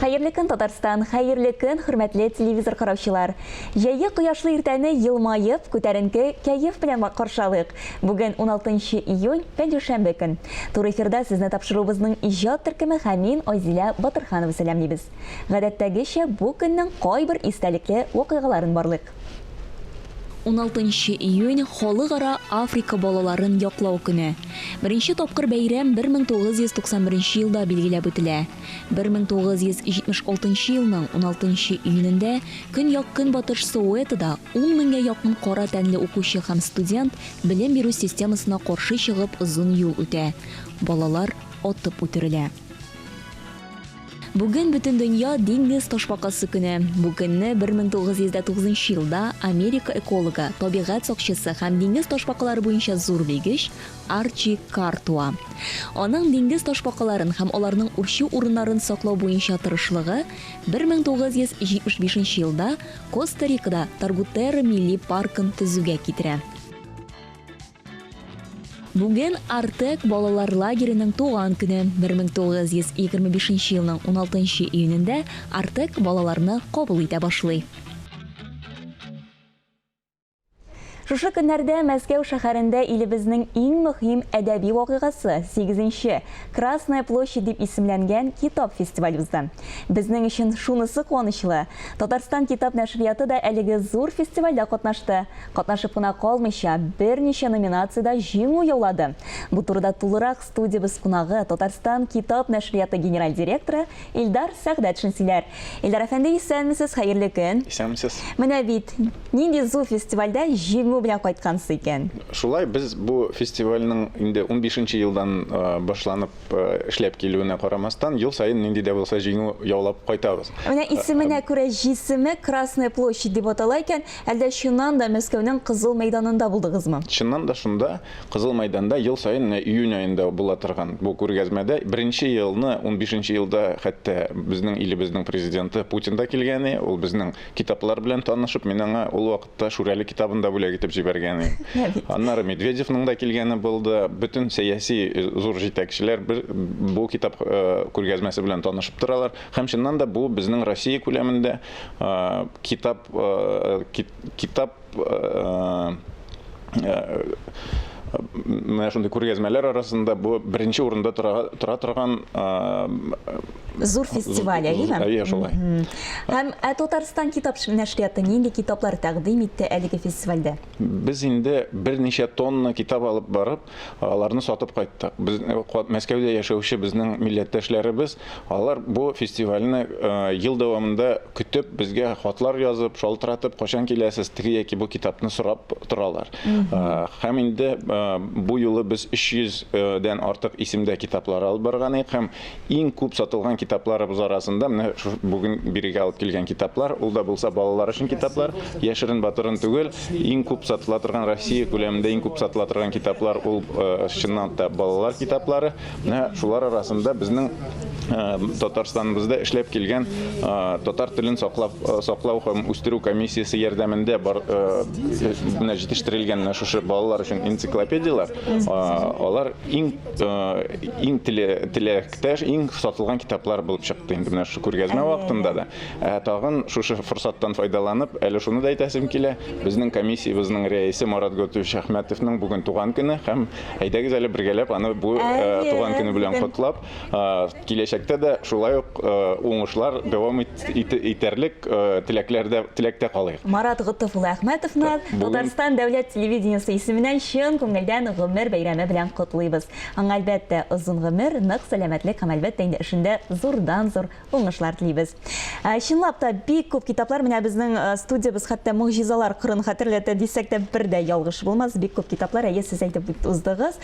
Хәерле көн, Татарстан! Хәерле көн, хөрмәтле телевизор караучылар! Җәйге кояшлы иртәне елмаеп, күтәренке кәеф белән каршы алыйк. Бүген 16 июнь, пәнҗешәмбе көн. Туры эфирда сезне тапшыруыбызның иҗат төркеме һәм мин, Айзилә Батырханова сәламлибез. Гадәттәгечә, бу көннең кайбер истәлекле вакыйгаларын барлыйк. 16 июнь, Халыкара Африка балаларын яклау көне. Беренче тапкыр бәйрәм 1991 елда билгеләп үтелә. 1976 елның 16 июнендә көньяк-көнбатыш Соуэтода ун меңгә якын кара тәнле укучы һәм студент белем бирү системасына каршы чыгып озын юл үтә. Балалар атып үтерелә. Бүген Бөтендөнья диңгез ташбакасы көне. Бу көнне 1909 елда Америка экологы, табигать сакчысы һәм диңгез ташбакалары буенча зур белгеч Арчи Карр туа. Аның диңгез ташбакаларын һәм аларның үрчү урыннарын саклау буенча тырышлыгы 1975 елда Коста-Рикада Торгутера милли паркын төзүгә китерә. Бүген Артек балалар лагереның туган көне. 1925 елның 16 июнендә Артек балаларны кабул итә башлый. Шушы көннәрдә Мәскәү шәһәрендә илебезнең иң мөһим әдәби вакыйгасы, сигезенче Красная площадь дип исемләнгән китап фестиваль узды. Безнең өчен шунысы куанычлы, Татарстан китап нәшрияты да әлеге зур фестивальдә катнашты. Катнашып кына калмыйча, берничә номинациядә җиңү яулады. Бу турыда тулырак студиябез кунагы, Татарстан китап нәшрияты генераль директоры Илдар Сәгъдәтшин сөйләр. Илдар әфәнде, исәнмесез, хәерле көн. Исәнмесез. Менә бит, нинди зур фестивальдә җиңү белән кайткансыз икән. Шулай, без бу фестивальнең инде унбишенче елдан башланып эшләп килүенә карамастан, ел саен нинди дә булса җиңү яулап кайтабыз. Менә исеменә күрә җисеме Красная площадь дип атала икән. Әллә чыннан да Мәскәүнең Кызыл мәйданында булдыгызмы? Чыннан да шунда, Кызыл мәйданда ел саен менә июнь аенда була торган бу күргәзмәдә беренче елны, унбишенче елда хәтта безнең илебезнең президенты Путин да килгән, ул безнең китаплар белән танышып, мин аңа ул вакытта Та Шүрәле китабын да бүләк итеп җибәргән идем. Аннары Медведевның да килгәне булды. Бөтен сәяси э, зур җитәкчеләр бер бу китап э, күргәзмәсе белән танышып торалар. Һәм чыннан да бу безнең Россия күләмендә э, китап китап менә шундый күргәзмәләр арасында бу беренче урында тора, тора торган зур фестиваль, әйеме? Әйе, шулай. Һәм ә Татарстан китап нәшрияты нинди китаплар тәкъдим итте әлеге фестивальдә? Без инде берничә тонна китап алып барып, аларны сатып кайттык. Без э, Мәскәүдә яшәүче безнең милләттәшләребез, алар бу фестивальне э, ел дәвамында көтеп, безгә хатлар язып, шалтыратып, кайчан киләсез, теге яки бу китапны сорап торалар. Э, һәм инде бу юлы без 300 дән артык исемдә китаплар алып барган идек һәм Иң күп сатылган китапларыбыз арасында менә бүген бирегә алып килгән китаплар, ул да булса балалар өчен китаплар, яшерен-батырын түгел, иң күп сатыла торган Россия күләмендә иң күп сатыла торган китаплар ул э, чыннан да балалар китаплары. Менә шулар арасында безнең э, Татарстаныбызда эшләп килгән э, татар телен саклап саклау һәм үстерү комиссиясе ярдәмендә бар менә җитештерелгән менә шушы балалар өчен энциклопедияләр, алар иң иң теләктәш, иң сатылган китаплар булып чыкты инде менә шушы күргәзмә вакытында да. Ә тагын шушы форсаттан файдаланып, әле шуны да әйтәсем килә, безнең комиссиябезнең рәисе Марат Готович Әхмәтовның бүген туган көне һәм әйдәгез әле бергәләп аны бу туган көне белән котлап, киләчәктә дә шулай ук уңышлар дәвам итәрлек теләкләрдә теләктә калыйк. Марат Готыф улы Әхмәтовны Татарстан дәүләт телевидениесе исеменнән чын күңелдән гомер бәйрәме белән котлыйбыз. Аңа, әлбәттә, озын гомер, нык сәламәтлек һәм, әлбәттә инде, эшендә зурдан-зур уңышлар телибез. Чынлап та, бик күп китаплар, менә безнең студиябез хәтта могҗизалар кырын хәтерләтә дисәк тә бер дә ялгыш булмас. Бик күп китаплар, әйе, сез әйтеп уздыгыз.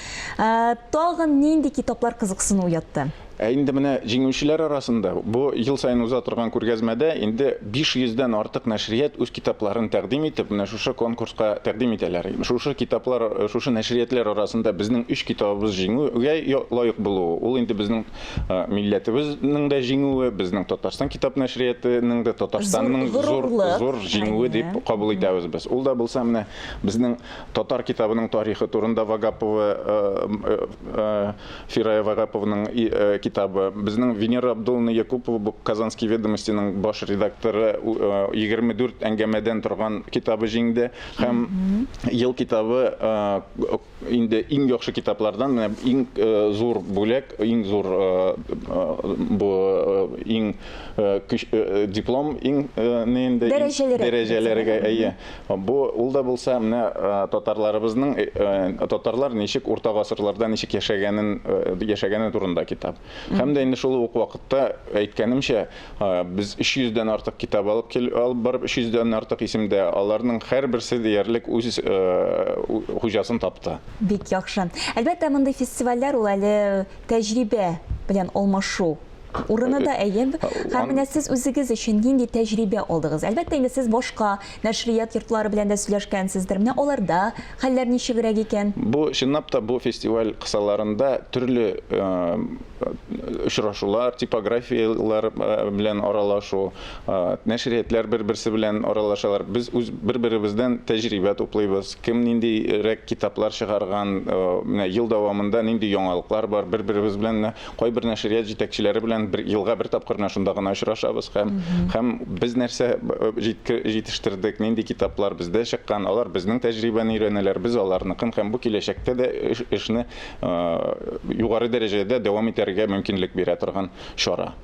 Тагын нинди китаплар кызыксыну уятты? Ә инде менә җиңүчеләр арасында бу ел саен уза торган күргәзмәдә инде 500 дән артык нәшрият үз китапларын тәкъдим итеп, менә шушы конкурска тәкъдим итәләр. Шушы китаплар, шушы нәшриятләр арасында безнең өч китабыбыз җиңүгә лаек булуы, ул инде безнең милләтебезнең дә җиңүе, безнең Татарстан китап нәшриятының да, Татарстанның зур зур җиңүе дип кабул итәбез без. Ул да булса менә безнең татар китабының тарихы турында Вагапова Фирая Вагапованың китабы. Безнең Венера Абдулловна Якупова, бу Казанские ведомостиның баш редакторы, 24 әңгәмәдән торган китабы җиңде. Һәм ел китабы инде иң яхшы китаплардан менә иң зур бүләк, иң зур бу иң көч диплом иң ни инде дәрәҗәләргә әйе. Бу ул да булса менә татарларыбызның татарлар ничек урта гасырларда ничек яшәгәнен яшәгәне турында китап. Һәм дә инде шул ук вакытта әйткәнемчә, без 300 дән артык китап алып кил, алып барып 300 дән артык исемдә, аларның һәрберсе диярлек үз хуҗасын тапты. Бик яхшы. Әлбәттә, мондый фестивальләр ул әле тәҗрибә белән алмашу урыны да, әйе. Һәм менә сез үзегез өчен нинди тәҗрибә алдыгыз? Әлбәттә, инде сез башка нәшрият йортлары белән дә сөйләшкәнсездер. Менә аларда хәлләр ничегрәк икән? Бу, чынлап та, бу фестиваль кысаларында төрле очрашулар, типографияләр белән аралашу, нәшриятләр бер-берсе белән аралашалар. Без үз бер-беребездән тәҗрибә туплыйбыз. Кем ниндирәк китаплар чыгарган, менә ел дәвамында нинди яңалыклар бар, бер-беребез белән менә кайбер нәшрият җитәкчеләре белән бер елга бер тапкыр менә шунда гына очрашабыз һәм һәм без нәрсә җитештердек, нинди китаплар бездә чыккан, алар безнең тәҗрибәне өйрәнәләр, без аларныкын һәм бу киләчәктә дә эшне югары дәрәҗәдә дәвам итәргә мөмкинлек бирә торган чара.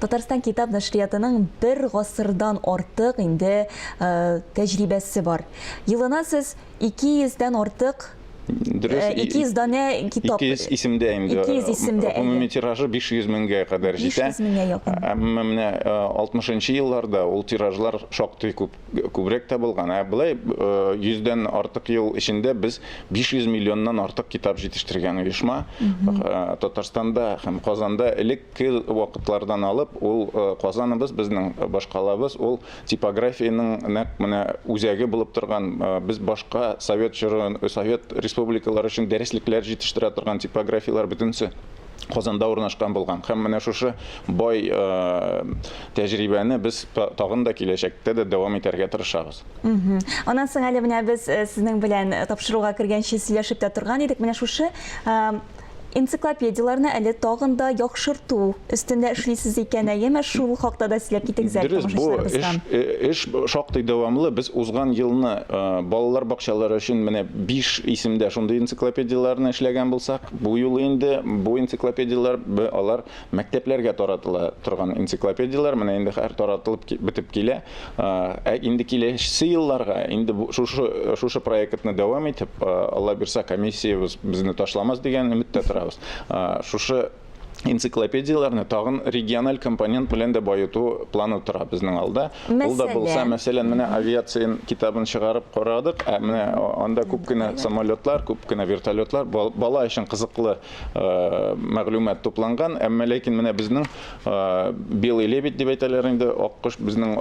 Татарстан китап нәшриятының бер гасырдан артык инде тәҗрибәсе бар. Елына сез 200 дән артык Дөрес, 200 данә китап. 200 исемдә инде. 200 исемдә. Гомуми тиражы 500 меңгә кадәр җитә. 500 меңгә якын. Әмма менә 60 елларда ул тиражлар шактый күп күбрәк тә булган. Ә болай йөздән артык ел эчендә без 500 миллионнан артык китап җитештергән оешма. Татарстанда һәм Казанда элекке вакытлардан алып, ул Казаныбыз, безнең башкалабыз, ул типографиянең нәкъ менә үзәге булып торган, без башка совет чоры, совет республикалары өчен дәреслекләр җитештерә торган типографияләр бөтенесе Казанда урнашкан булган. Һәм менә шушы бай тәҗрибәне без тагын да киләчәктә дә дәвам итәргә тырышабыз. Аннан соң әле менә без сезнең белән тапшыруга кергәнче сөйләшеп тә торган идек. Менә шушы энциклопедияләрне әле тагын да яхшырту өстендә эшлисез икән, әйеме? Шул хакта да сөйләп китегез әле Дөрес, бу эш, эш шактый дәвамлы. Без узган елны балалар бакчалары өчен менә 5 исемдә шундый энциклопедияләрне эшләгән булсак, Бу юлы инде бу энциклопедияләр алар мәктәпләргә таратыла торган энциклопедияләр, менә инде хәзер таратылып бетеп килә. Ә инде киләсе елларга инде шушы шушы проектны дәвам итеп, Алла бирса, комиссиябез безне ташламас дигән өметтә торабыз. Шушы энциклопедияләрне тагын региональ компонент белән дә баету планы тора безнең алда. Ул да булса, мәсәлән, менә авиация китабын чыгарып карадык, ә менә анда күп кенә самолетлар, күп кенә вертолетлар, бала өчен кызыклы мәгълүмат тупланган, әмма ләкин менә безнең Белый лебедь дип әйтәләр инде, аккош безнең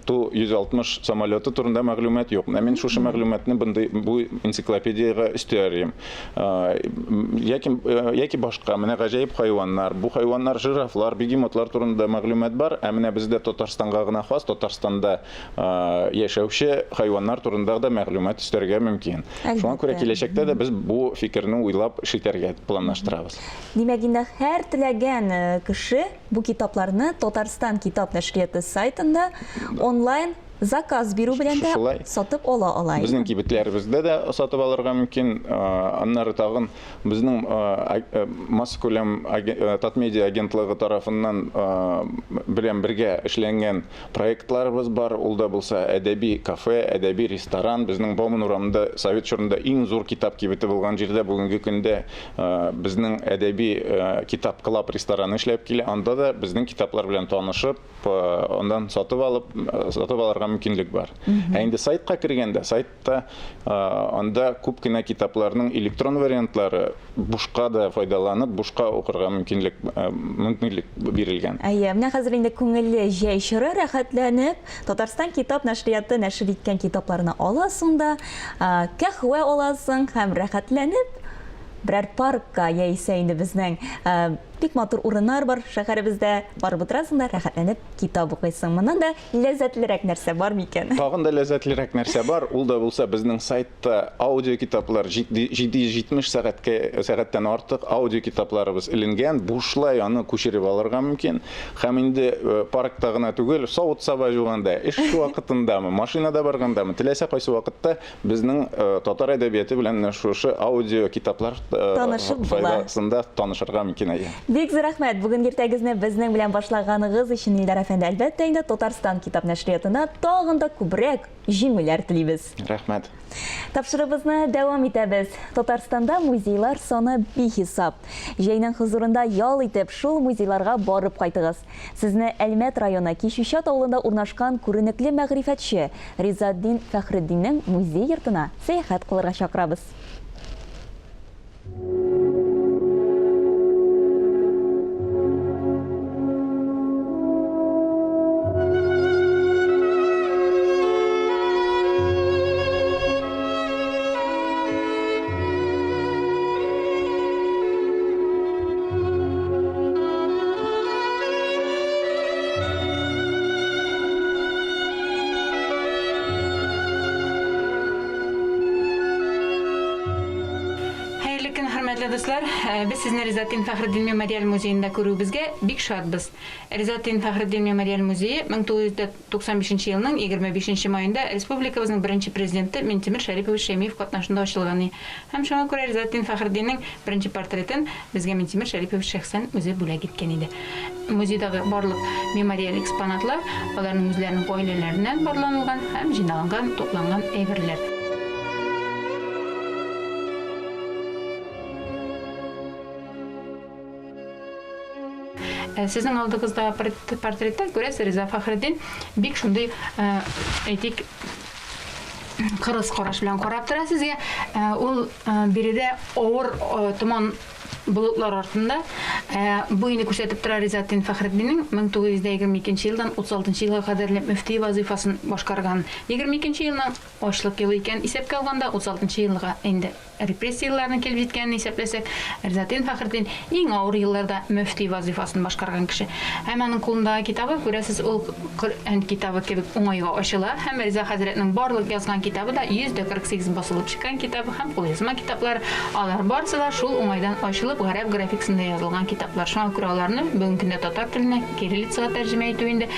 Ту-160 самолеты турында мәгълүмат юк. Менә мин шушы мәгълүматны бындый бу энциклопедиягә өстәр идем. Яки яки башка менә гаҗәеп хайваннар. Бу хайваннар жирафлар, бегемотлар турында мәгълүмат бар, ә менә бездә Татарстанга гына хас, Татарстанда яшәүче хайваннар турында да мәгълүмат өстәргә мөмкин. Шуңа күрә киләчәктә дә без бу фикерне уйлап эш итәргә планлаштырабыз. Димәк, инде һәр теләгән кеше бу китапларны Татарстан китап нәшрияты сайтында онлайн заказ бирү белән дә сатып ала ала. Безнең кибетләребездә дә сатып алырга мөмкин. Аннары тагын безнең массакүләм Татмедиа агентлыгы тарафыннан белән бергә эшләнгән Проектларыбыз бар, ул да булса әдәби кафе, әдәби ресторан. Безнең Бауман урамында совет чорында иң зур китап кибете булган җирдә бүгенге көндә безнең әдәби китап клаб рестораны эшләп килә. Анда да безнең китаплар белән танышып, аннан сатып алып, сатып алырга мөмкинлек бар. Ә инде сайтка кергәндә, сайтта анда күп кенә китапларның электрон вариантлары бушка да файдаланып, бушка укырга мөмкинлек мөмкинлек бирелгән. Әйе, менә хәзер инде күңелле җәй чоры, рәхәтләнеп, Татарстан китап нәшрияты нәшер иткән китапларны аласың да, кәһвә аласың һәм рәхәтләнеп берәр паркка яисә инде безнең Бик матур урыннар бар шәһәребездә. Барып утырасың да, рәхәтләнеп китап укыйсың. Моннан да ләззәтлерәк нәрсә бар микән? Тагын да ләззәтлерәк нәрсә бар, ул да булса безнең сайтта аудиокитаплар 770 сәгатькә сәгатьтән артык аудиокитапларыбыз эленгән, бушлай аны күчереп алырга мөмкин. Һәм инде э, паркта гына түгел, савыт-саба жуганда, эш вакытындамы, машинада баргандамы, теләсә кайсы вакытта Безнең татар әдәбияты белән менә шушы аудио китаплар Танышып була. файдасында танышырга мөмкин, әйе. Бик зур рәхмәт бүген иртәгезне безнең белән башлаганыгыз өчен, Илдар әфәнде. Әлбәттә инде, Татарстан китап нәшриятына тагын да күбрәк җиңүләр телибез. Рәхмәт. Тапшыруыбызны дәвам итәбез. Татарстанда музейлар саны бихисап. Җәйнең хозурында ял итеп, шул музейларга барып кайтыгыз. Сезне Әлмәт районы Кичүчат авылында урнашкан күренекле мәгърифәтче Ризаэтдин Фәхретдиннең музей-йортына сәяхәт кылырга чакырабыз. Хәерле көн, хөрмәтле дуслар! Э, без сезне Ризатдин Фәхретдин мемориаль музеенда күрүебезгә бик шатбыз. Ризатдин Фәхретдин мемориаль музее 1995 нче елның 25 нче маенда республикабызның беренче президенты Минтимер Шәрипович Шәймиев катнашында ачылган. Һәм шуңа күрә Ризаэтдин Фәхретдиннең беренче портретын безгә Минтимер Шәрипович шәхсән үзе бүләк иткән иде. Музейдагы барлык мемориаль экспонатлар аларның үзләренең гаиләләреннән барланылган һәм җыйналган, тупланган әйберләр. Ә сезнең алдыгыздагы портретта күрәсез, Риза Фәхретдин бик шундый, әйтик, кырыс караш белән карап тора сезгә. Ул биредә авыр томан болытлар артында бу инде күрсәтеп тора Ризатдин Фәхретдиннең 1922 елдан 36 елга кадәрле мөфти вазыйфасын башкарган. 22 елның ачлык елы икән исәпкә алганда 36 елга инде Репрессия елларының килеп җиткәнен исәпләсәк, Ризатдин Фәхретдин иң авыр елларда мөфти вазыйфасын башкарган кеше. Һәм аның кулындагы китабы, күрәсез, ул Коръән китабы кебек уңайга ачыла һәм Риза хәзрәтнең барлык язган китабы да 148 басылып чыккан китабы һәм кулъязма китаплары, алар барысы да шул уңайдан ачылып, гарәп графикасында язылган китаплар. Шуңа күрә аларны бүгенге көндә татар теленә, кириллицага тәрҗемә итү инде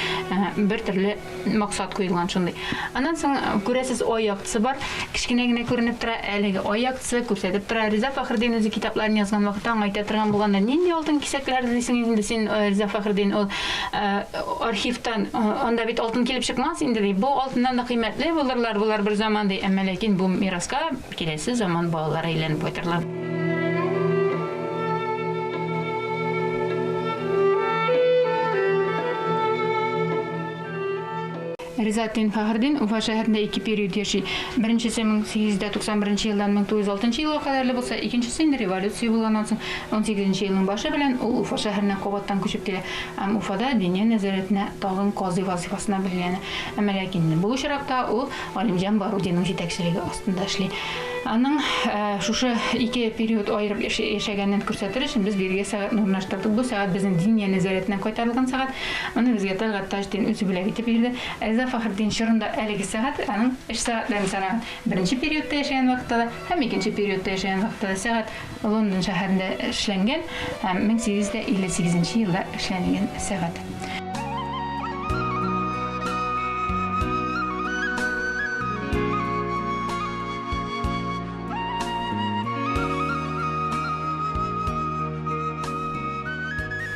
бер төрле максат куелган шундый. Аннан соң, күрәсез, ай яктысы бар. Кечкенә генә күренеп тора. Әлеге ай яктысы күрсәтеп тора. Риза Фәхретдин үзе китапларын язган вакытта аңа әйтә торган булганнар, нинди алтын кисәкләр дисең инде син, Риза Фәхретдин, ул архивтан, анда бит алтын килеп чыкмас инде, ди. Бу алтыннан да кыйммәтле булырлар болар бер заман, ди. Әмма ләкин бу мираска киләсе заман балалары әйләнеп кайтырлар. Ризаэтдин Фәхретдин Уфа шәһәрендә ике период яши. Беренчесе 1891 елдан 1906 елга кадәрле булса, икенчесе инде революция булганнан соң 18 елның башы белән ул Уфа шәһәренә кабаттан күчеп килә һәм Уфада Диния нәзарәтенә тагын казый вазыйфасына билгеләнә. Әмма ләкин бу очракта ул Галимҗан Барудиның җитәкчелеге астында эшли. Аның шушы ике период аерып яшәгәнен күрсәтер өчен без бирегә сәгатьне урнаштырдык. Бу сәгать безнең Диния нәзарәтеннән кайтарылган сәгать. Моны безгә Тәлгать Таҗетдин үзе бүләк итеп бирде. Риза Фәхретдин чорында әлеге сәгать аның эш сәгатьләрен санаган. Беренче периодта яшәгән вакытта да һәм икенче периодта яшәгән вакытта да сәгать Лондон шәһәрендә эшләнгән һәм 1858 нче елда эшләнелгән сәгать.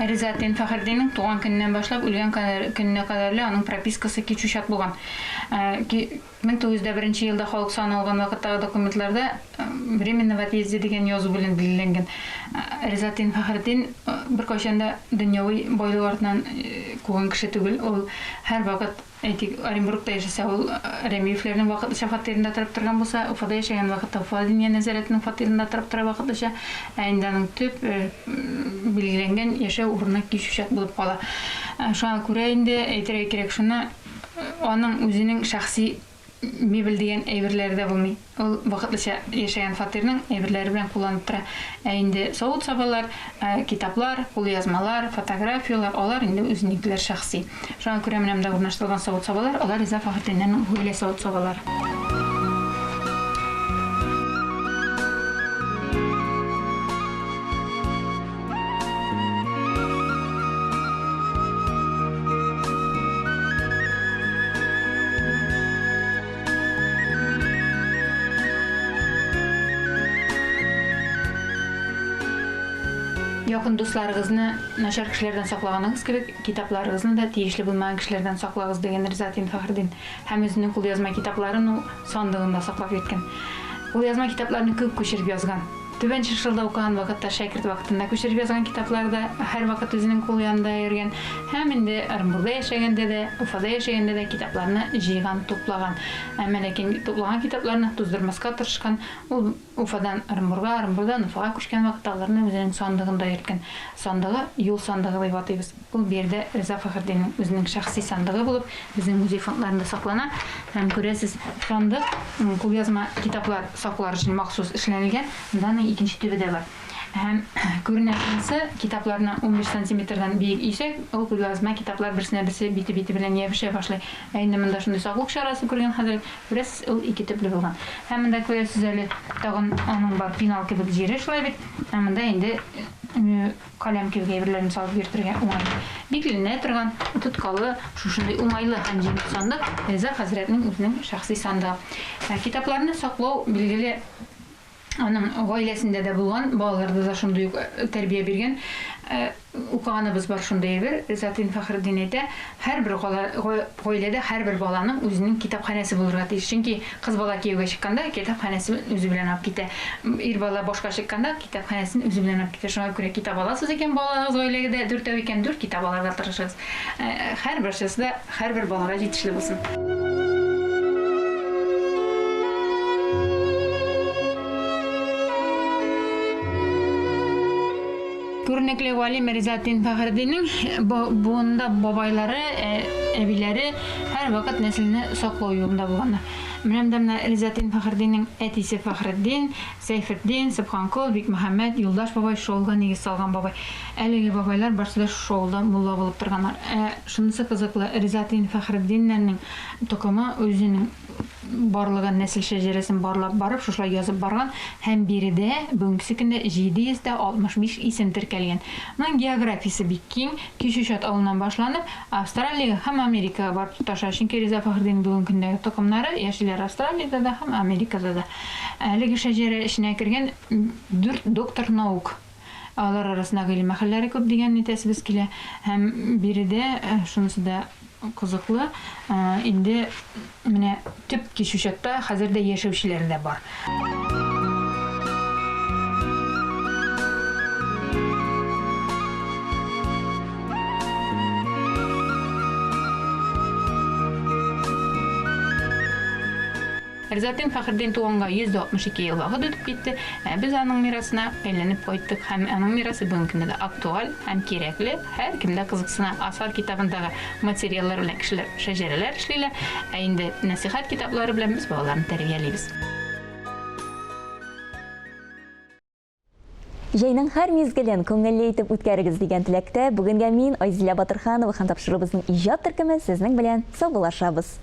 Ризаэтдин Фәхретдиннең туган көненнән башлап үлгән көненә кадәрле аның пропискасы кичүчат булган. 1901 нче елда халык саны алган вакыттагы документларда временно в отъезде дигән язу белән билгеләнгән. Ризаэтдин Фәхретдин беркайчан да дөньяви байлык артыннан куган кеше түгел. Ул һәрвакыт, әйтик, Оренбургта яшәсә, ул Рәмиевләрнең вакытлыча фатирында торып торган булса, Уфада яшәгән вакытта Уфа Диния нәзарәтенең фатирында торып тора вакытлыча. Ә инде аның төп билгеләнгән яшәү урыны Кичүчат булып кала. Шуңа күрә инде әйтергә кирәк шуны, Аның үзенең шәхси мебель дигән әйберләре дә булмый. Ул вакытлыча яшәгән фатирның әйберләре белән кулланып тора. Ә инде савыт-сабалар, китаплар, кулъязмалар, фотографияләр, алар инде үзенекеләр шәхси. Шуңа күрә менә монда урнаштырылган савыт-сабалар, алар Риза Фәхретдиннәрнең гаилә савыт-сабалары. Якын дусларыгызны начар кешеләрдән саклаганыгыз кебек, китапларыгызны да тиешле булмаган кешеләрдән саклагыз, дигән Ризатдин Фәхретдин. Һәм үзенең кулъязма китапларын ул сандыгында саклап йөрткән. Кулъязма китапларны күп күчереп язган. Түбән Чыршылда укыган вакытта, шәкерт вакытында күчереп язган китаплары да һәрвакыт үзенең кул янында йөргән. Һәм инде Ырынбурда яшәгәндә дә, Уфада яшәгәндә дә китапларны җыйган, туплаган. Әмма ләкин туплаган китапларны туздырмаска тырышкан. Ул Уфадан Ырынбурга, Ырынбурдан Уфага күчкән вакытта аларны үзенең сандыгында йөрткән. Сандыгы, юл сандыгы дип атыйбыз. Ул биредә Риза Фәхретдиннең үзенең шәхси сандыгы булып, безнең музей фондларында саклана. Һәм күрәсез, сандык кулъязма китаплар саклар өчен махсус эшләнелгән. Монда аның икенче төбе дә бар. Һәм күренә шунысы, китапларны 15 сантиметрдан биек өйсәк, ул кулъязма китаплар берсенә берсе бите-бите белән ябешә башлый. Ә инде монда шундый саклык чарасы күргән хәзрәт, күрәсез, ул ике төпле булган. Һәм монда күрәсез әле, тагын аның бар пенал кебек җире, шулай бит. Ә монда инде Каләм кебек әйберләрне салып йөртергә уңайлы. Бикләнә торган, тоткалы, шушындый уңайлы һәм җиңел сандык Риза хәзрәтнең үзенең шәхси сандыгы. Ә китапларны саклау, билгеле, аның гаиләсендә дә булган, балаларда да шундый ук тәрбия биргән. Укыганыбыз бар шундый әйбер, Ризатдин Фәхретдин әйтә, һәрбер гаиләдә һәрбер баланың үзенең китапханәсе булырга тиеш. Чөнки кыз бала кияүгә чыкканда китапханәсен үзе белән алып китә. Ир бала башка чыкканда китапханәсен үзе белән алып китә. Шуңа күрә китап аласыз икән, балагыз гаиләгездә дүртәү икән, дүрт китап алырга тырышыгыз. Һәрберсесе дә һәрбер балага җитешле булсын. Күренекле галим Ризатдин Фәхретдиннең буынында бабайлары, әбиләре һәрвакыт нәселне саклау юлында булганнар. Менә монда менә Ризатдин Фәхретдиннең әтисе Фәхретдин, Сәйфетдин, Собханкол, Бикмөхәммәт, Юлдаш бабай шул авылга нигез салган бабай. Әлеге бабайлар барсы да шушы авылда мулла булып торганнар. Ә шунысы кызыклы, Ризатдин Фәхретдиннәрнең токымы үзенең барлыгын, нәсел шәҗәрәсен барлап барып, шушылай язып барган һәм биредә бүгенгесе көндә 765 исем теркәлгән. Моның географиясе бик киң, Кичүчат авылыннан башланып, Австралиягә һәм Америкага барып тоташа, чөнки Риза Фәхретдиннең бүгенге көндәге токымнары яшиләр Австралиядә дә һәм Америкада да. Әлеге шәҗәрә эченә кергән дүрт доктор наук. Алар арасында гыйлем әһелләре күп дигәнне әйтәсебез килә. Һәм биредә шунысы да кызыклы, инде менә төп Кичүчатта хәзер дә яшәүчеләр дә бар. Ризатдин Фәхретдин туганга 162 ел вакыт үтеп китте, ә без аның мирасына әйләнеп кайттык һәм аның мирасы бүгенге көндә дә актуаль һәм кирәкле, һәркем дә кызыксына. Асар китабындагы материаллар белән кешеләр шәҗәрәләр эшлиләр, ә инде нәсыйхәт китаплары белән без балаларны тәрбиялибез. Җәйнең һәр мизгелен күңелле итеп үткәрегез дигән теләктә, бүгенгә мин, Айзилә Батырханова һәм тапшыруыбызның иҗат төркеме сезнең белән саубуллашабыз.